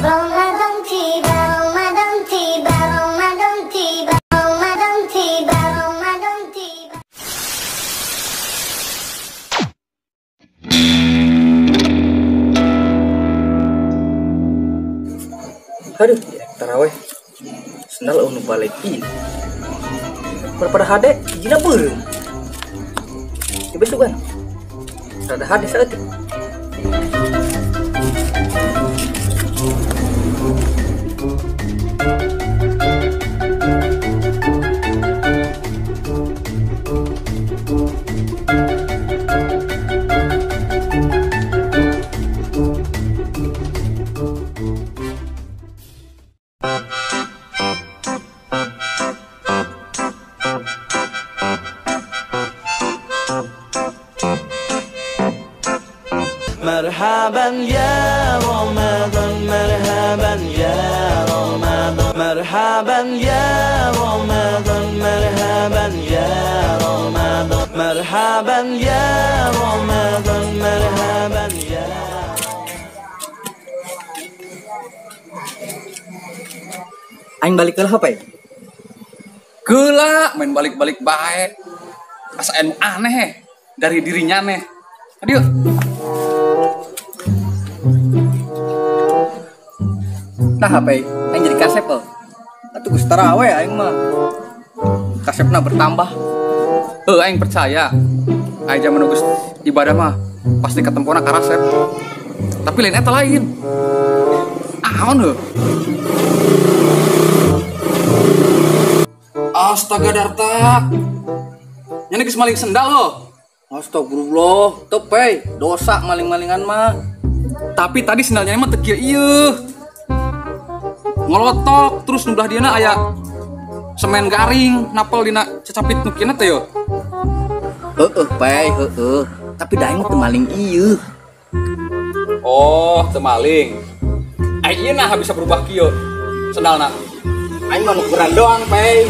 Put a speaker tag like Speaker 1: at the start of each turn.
Speaker 1: Ramadan tiba, Ramadan tiba, Ramadan tiba, Ramadan tiba, Ramadan tiba.
Speaker 2: Aduh, taraweh. Sendal nu balik ieu. Pada hade hijina beureum. Ya besok kan. Rada hade saeutik.
Speaker 3: Marhaban ya Ramadan, marhaban ya Ramadan, marhaban ya Ramadan, marhaban ya Ramadan, marhaban ya Ramadan, marhaban ya.
Speaker 2: Aing balik ke apa ya?
Speaker 4: Geula main balik-balik bae. Asa anu aneh dari dirinya aneh. Aduh.
Speaker 2: Nah, apa ya? Aing jadi kasep loh. Atuh geus taraweh aing mah. Kasepna bertambah.
Speaker 4: Heuh, aing percaya. Aing zaman geus ibadah mah pasti ketempona karasep. Tapi lain eta lain. Aon heuh. Astaga Darta. Nyane geus maling sendal loh.
Speaker 2: Astagfirullah, teu pe, dosa maling-malingan mah.
Speaker 4: Tapi tadi sendalnya mah teu kieu ieu. Ngolotok terus nu belah dieuna aya semen garing napel dina cecapit nu kieu teh yo.
Speaker 2: Heueuh pe, heueuh. Tapi da aing mah teu maling ieu.
Speaker 4: Oh, teu maling. Ai ieu nah bisa berubah kieu sendalna.
Speaker 2: Aing mah nukuran doang, pe.